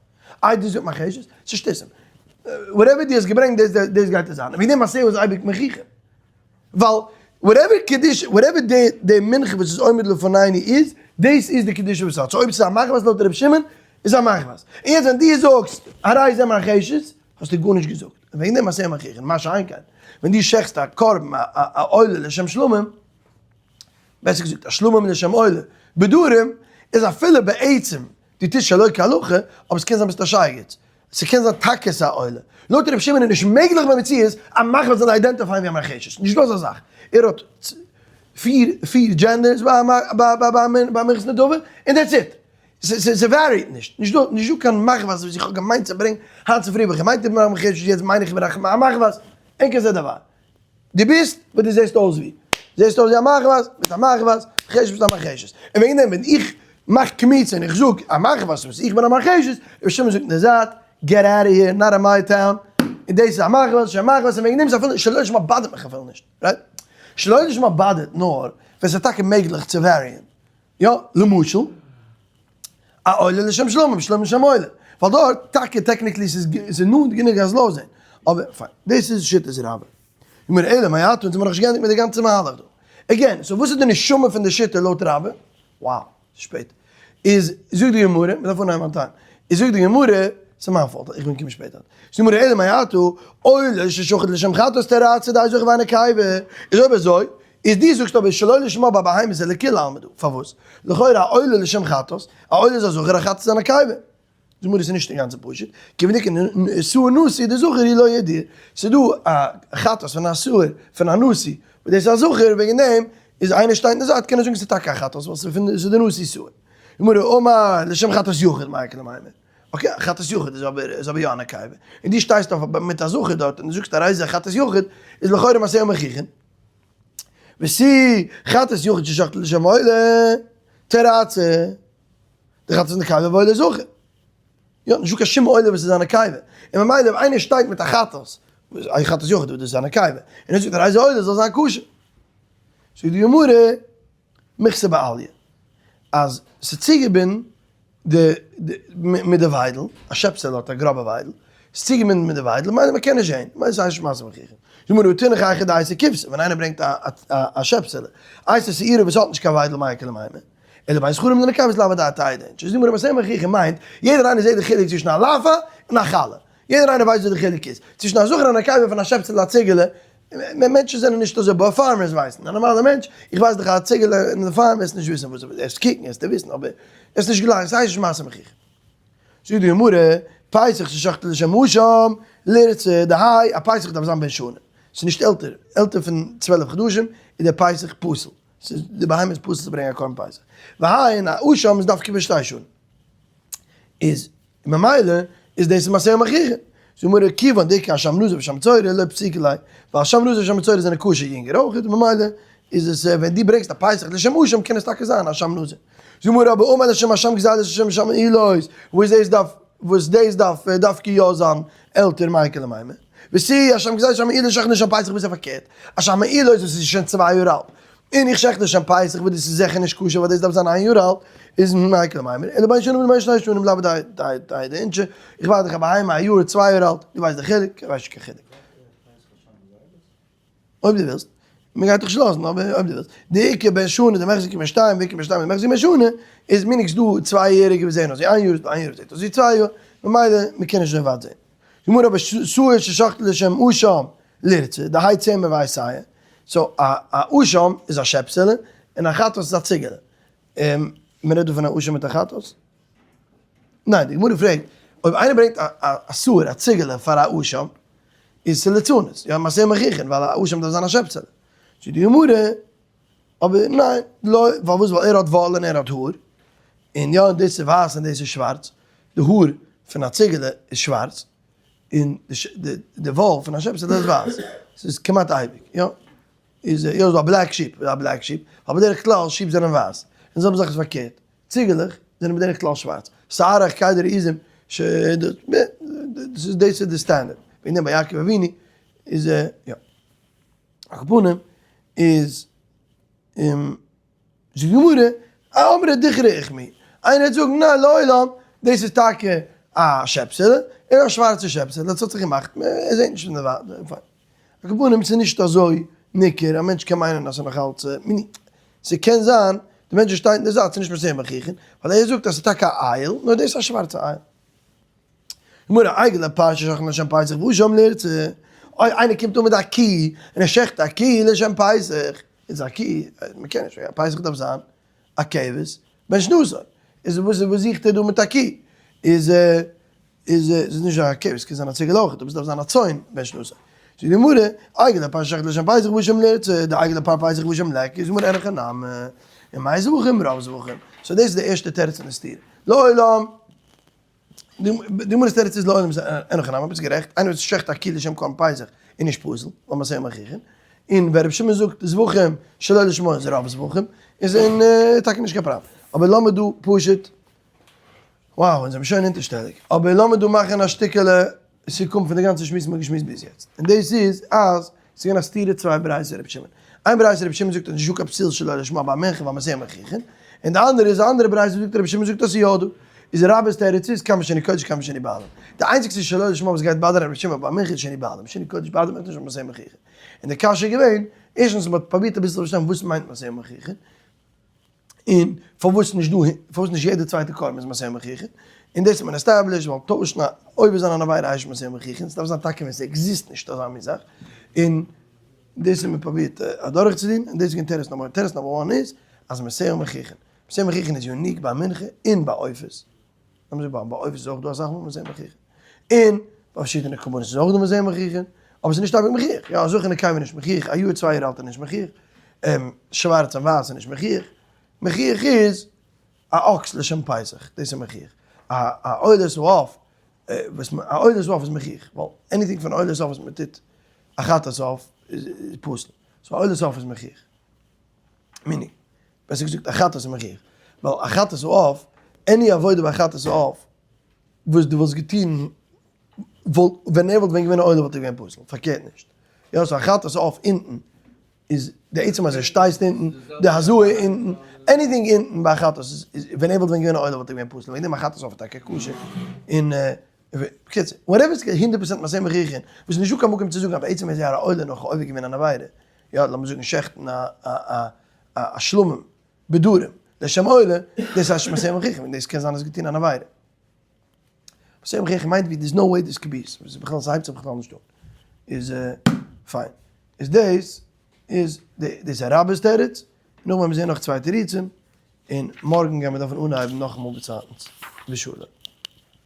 Speaker 1: איי דו זאגסט מרחשת? ס'איז שטותים. whatever דו האסט געברענגט דאס דאס גייט עס זיין. וועגן דעם מעשהו איז אייביג מוכיחים. ווייל whatever קדושה, whatever די די מנחה וואס איז עומד לפנינו איז, דאס איז די קדושה וואס האט. so אויב ס'איז א מחבת לויט ר' שמעון, איז א מחבת. און יעצט ווען דו זאגסט הרי זה מרחשת, האסטו גארנישט געזאגט. און וועגן דעם מעשהו מוכיחין, מה שאין כן, ווען דו שעכסט א קרבן א עולה לשם שלמים, בעסער געזאגט א שלמים לשם עולה, בדרום, איז אפילו בעצם דו טוסט שלא כהלכה, אבער ס'קען זיין ביסט א שייגעץ. ס'קען זיין טאקע ס'איז א עולה. לויט ר' שמעון איז נישט מעגליך במציאות א מחבת זאל identify ען ווי א מרחשת. נישטא אזא זאך. ער האט פיר פיר genders ביי ביי מנחת נדבה, און that's it. ס' vary ט נישט. נישטא נישטא קיין מחבת וואס איך האב געמיינט צו ברענגען היינט צופרי האב איך געמיינט איך בין א מרחשת יעצט מיין איך בין א מחבת. אין כזה דבר. דו ביסט וואס דו זעסט אויס ווי. זעסט אויס ווי א מחבת, ביסט א מחבת, מרחשת ביסט א מרחשת. און וועגן דעם ווען איך מאך קמיצה און איך זאג א מחבת וואס איך בין א מרחשת, רבי שמעון זאגט אין די זייט, get out of here, not in my town, און דאס איז א מחבת, שוין מחבת, און וועגן דעם איז אפילו שלא לשמה באדערט מיך אפילו נישט, right? שלא לשמה באדערט נאר ווען ס'איז טאקע מעגליך צו vary ען. יא, למשל, א עולה לשם שלמים, שלמים לשם עולה. ווייל דארט, טאקע technically ס'איז נאנט גענוג אז לאז זען. אבער פיין, דאס איז שיטת רבה. גמרא אלא מעתה, אונז האמיר נאך נישט געענדיגט מיט די גאנצע מהלך דא. again, so וואס איז די נשמה פון די שיטה לויט רבה? wow, ס'איז שפעט. איז, זאגט די גמרא, מ'דארף אנהייבן on time. איז זאגט די גמרא, ס'איז מיין fault, איך בין געקומען שפעט היינט. זאגט די גמרא אלא מעתה, עולה ששחט לשם חטאת תרצה דהאי זכר ואינה נקבה. איז אויב אזוי, איז דו זאגסט אבער שלא לשמה ביי בהמות איז לכולי עלמא דא, פארוואס? לכאורה א עולה לשם חטאת, א עולה איז א זכר א חטאת איז א נקבה. די גמרא איז נישט אינגאנצן פשוט, כיוון דאיכא שעיר נשיא דזכר הוא לא ידוע, ס'איז דא א חטאת פון א שעיר פון א נשיא וואס דאס איז א זכר וועגן דעם איז איינער שטייט אין די זייט קען ער זאגן ס'איז טאקע א חטאת ווייל ס'איז די נשיא שעיר. גמרא אמר לשם חטאת יחיד מאי איכא למימר, okay א חטאת יחיד איז אבער איז אבער יא א נקבה, און דו שטייסט אויף מיט א זכר דארט און דו זאגסט הרי זה חטאת יחיד איז לכאורה מעשהו מוכיחין. ותו חטאת יחיד ששחטו לשם עולה, תרצה, די חטאת איז נקבה ועולה זכר. יא, נישטא קיין שום עולה וואס איז א נקבה. און ממילא אויב איינער שטייט מיט א חטאת, א חטאת יחיד וואס דאס איז א נקבה, און ער זאגט הרי זה עולה זאל זיין כשר. זאגט די גמרא, מיכסי באליה, אז ס'איז צוגעבינדן די מיט די וויידל, א שעפסעלע האט א גראבע וויידל, ס'איז צוגעבינדן מיט די וויידל, ממילא מ'קען נישט זען, ממילא ס'הייסט נישט מעשה מוכיחין. זאגט גמרא, הא תינח היכא דאייתי כבשה, ווען איינער ברענגט א שעפסעלע, אייתי שעירא וואס האט נישט קיין וויידל מאי איכא למימר, אלא בין זכרים לנקבות לאו אדעתיה איניש. זאגט די גמרא, מעשה מוכיחין מיינט, יעדער איינער זעט די חילוק צווישן א לאפע און א חלה. יעדער איינער ווייסט וואס די חילוק איז צווישן א זכר און א נקבה פון א שעפסעלע א ציגעלע, מענטשן זענען נישט אזוי אבער farmers ווייסן, א נארמאלער מענטש, איך ווייס דאך א ציגעלע אין די farm וועסט נישט וויסן וואס, וועסט קוקן וועסטו וויסן אבער עס איז נישט גלייך, עס הייסט נישט מעשה מוכיחין. זאגט די גמרא, פסח ששחטו לשם אשם, לירצה, דהאי, א פסח דארף זיין בן שנה. ס'איז נישט עלטער, עלטער פון 12 חדשים איז דער פסח פסול, ס'איז די בהמה איז פסול צו ברענגען א קרבן פסח, והאין א אשם איז דווקא בשתי שנים, איז ממילא איז דאס מעשה מוכיחין, זאגט גמרא כיוון דאיכא אשם נזיר ואשם מצורע לא פסיקא ליה, ווייל אשם נזיר ואשם מצורע זענען כשר יונגער אויך, ממילא איז עס ווען דו ברענגסט א פסח לשם אשם קען עס טאקע זיין אשם נזיר. זאגט גמרא אבער אמר לשם אשם גזילות לשם אשם מעילות, וואס דאס דארף וואס דאס דארף דווקא יא זיין עלטער מאי איכא למימר, ותו אשם גזילות אשם מעילות שחט לשם פסח וואס איז פארקערט, אשם מעילות וואס איז שוין 2 יאר אלט, און איך שעכט לשם פסח וואס דאס איז זיכער נישט כשר ווייל דאס דארף זיין איין יאר אלט, איז מאי איכא למימר, אלא בין שנה לבין שני שנים לאו די די די אינטשע, איך ווארט דיך א בהמה א יאר צוויי יאר אלט, דו ווייסט די חילוק? איך ווייס נישט קיין חילוק. אויב דו ווילסט, מען גייט דיך נישט לאזן, אבער אויב דו ווילסט. די עיקר בן שנה, די מחזיק בן שתיים, ועיקר בן שתיים, די מחזיק בן שנה, איז מיניקס דא צוויי יעריגע וואס זעען אויס ווי איין יאר, איז דא איין יאר וואס זעט אויס ווי צוויי יאר, ממילא מען קען נישט אזוי ווייט זען. גמרא אבער שעיר ששחטו לשם אשם לירצה, דהאי צמר והאי שעיר, so א אשם איז א שעפסעלע, און א חטאת איז א ציגעלע. מען רעדט דא פון א אשם מיט א חטאת? ניין, די גמרא פרעגט, אויב איינער ברענגט א שעיר, א ציגעלע פאר א אשם, איז עס ליצנות, יא מעשה מוכיחין, ווייל א אשם דארף זיין א שעפסעלע. זאגט די גמרא, אבער ניין, לא, פארוואס? ווייל ער האט וואל און ער האט האר, און יא, דאס איז ווייס און דאס איז שווארץ, די האר פון א ציגעלע איז שווארץ, און די וואל פון א שעפסעלע איז ווייס, ס'איז כמעט אייביג, יא. איז יא ס'דא א black sheep, א black sheep, אבער בדרך כלל sheep זענען ווייס, און זעלבע זאך איז פארקערט, ציגעלעך זענען בדרך כלל שווארץ, שערך כעדר עזים ש דאס איז דאס איז די סטענדערט, וועגן דעם ביי יעקב אבינו איז יא. על כל פנים איז זאגט די גמרא, אמרי דוכרא אוכמא, איינער וועט זאגן ניין לעולם דאס איז טאקע א שעפסעלע, און א שווארצע שעפסעלע, דאס האט זיך געמאכט, מען זעט נישט פון די ווייט, פיין. על כל פנים ס'איז נישט אזוי ניכר, א מענטש קען מיינען אז ס'איז נאך אלץ מיני, ס'קען זיין די מענטש וואס שטייט אין די זייט ס'איז נישט מעשה מוכיחין, ווייל ער זאגט אז ס'איז טאקע א איל, נאר דאס איז א שווארצע איל. גמרא, עגל ופר ששחטן לשם פסח ואשם לירצה, אוי איינער קומט אן מיט א קי און ער שעכט א קי לשם פסח, איז א קי, מ'קען נישט, א פסח דארף זיין א כבש בן שנתו, איז וואס וואס זוכט ער דא מיט א קי? איז איז איז נישט א כבש, קען זיין א ציגל אויך, אבער עס דארף זיין א צאן בן שנתו. זאגט די גמרא, עגל ופר ששחטן לשם פסח ואשם לירצה, דעגל ופר פסח ואשם ליכא, איז גמרא אין הכי נמי, ומאי זבחים רוב זבחים. so דאס איז די ערשטע תירוץ אין די סתירה. לעולם. די גמרא'ס תירוץ איז לעולם אין הכי נמי, ביסט גערעכט, איינער וואס שעכט א קי לשם קרבן פסח איז נישט פסול, ווייל מעשה מוכיחין, און ווען רבי שמעון זאגט זבחים שלא לשמה איז רוב זבחים, איז אין טאקע נישט קיין פראבלעם. אבער לאמיר דא פשוט, wow, אונז זעמיר שוין אונטערשטעליג, אבער לאמיר דא מאכן א שטיקעלע סיכום פון די גאנצע שמועס וואס מ'האט געשמועסט ביז יעצט, און דאס איז אז ס'איז געווען א סתירה צוויי ברייתות רבי שמעון. איין ברייתא רבי שמעון זאגט אז נישטא קיין פסול שלא לשמה ביי מנחה ווייל מעשה מוכיחין, און די אנדערע איז א אנדערע ברייתא וואס זאגט רבי שמעון זאגט אז ס'איז יא דא. איז רבה'ס תירוץ איז כמה שינוי קודש כמה שינוי בעלים. די איינציגסטע שלא לשמה וואס גייט באדערן רבי שמעון ביי מנחה איז שינוי בעלים, שינוי קודש באדערט מיך נישט ווייל מעשה מוכיחין. און די קשיא איז געווען, ערשטנס מ'האט פרובירט אביסל צו פארשטיין וואס מיינט מעשה מוכיחין, און פארוואס נישט דא, פארוואס נישט יעדע צווייטע קרבן איז מעשה מוכיחין, און דאס האט מען established, ווייל טוישן א עובר זיין אן עבירה הייסט מעשה מוכיחין, ס'דארף זיין טאקע ווען ס' exist נישט אזא מין זאך, און דאס האט מען פרובירט אדורכצוטון, און דאס איז געווען תירוץ number one, תירוץ number one איז אז מעשה מוכיחין, מעשה מוכיחין איז unique ביי מנחה און ביי עופות. לאמיר זאגן ביי עופות איז אויך דא אסאך מאל מעשה מוכיחין, און ביי פארשידענע קרבנות איז אויך דא מעשה מוכיחין, אבער ס'איז נישט אייביג מוכיח, יא זכר נקבה איז נישט מוכיח, א יאר צוויי יאר אלט איז נישט מוכיח, שווארץ און ווייס איז נישט מוכיח, מוכיח איז א אקס לשם פסח, דאס איז מוכיח, א עולת העוף, וואס א עולת העוף איז מוכיח, ווייל anything פון עולת העוף וואס מען טוט א חטאת העוף איז פסול, so עולת העוף איז מוכיח. meaning, בעסער געזאגט א חטאת איז מוכיח, ווייל א חטאת העוף, any עבודה ביי חטאת העוף, וואס דו וואלסט געטון, וואלט, ווען ער וואלט ווען געווען א עולה וואלט ער געווען פסול, פארקערט נישט. יא, so א חטאת העוף אונטן, איז די עצם אז ער שטייסט אונטן, די הזאה אונטן, anything אונטן ביי א חטאת איז, ווען ער וואלט ווען געווען א עולה וואלט ער געווען פסול, וועגן דעם א חטאת העוף איז טאקע כשר, און בקיצור, whatever איז הונדערט פראצענט מעשה מוכיחין, וואס איז נישטא קיין מקום צו זאגן אז בעצם איז ער א עולה נאך עובר געווען אן עבירה, יא לאמיר זאגן שעכטן א א א א שלמים בדרים לשם עולה, דאס הייסט מעשה מוכיחין, און דאס קען זיין אז געטון אן עבירה. מעשה מוכיחין מיינט ווי there's no way this could be, ס'איז בכלל ס'הייבט זיך בכלל נישט אן. איז פיין. איז דאס איז דאס איז רבה'ס תירוץ, נאכדעם וועלן מיר זעהן נאך צוויי תירוצים, און מארגן גיימיר דארפן אנהייבן נאכאמאל באצייטנס. ושלום.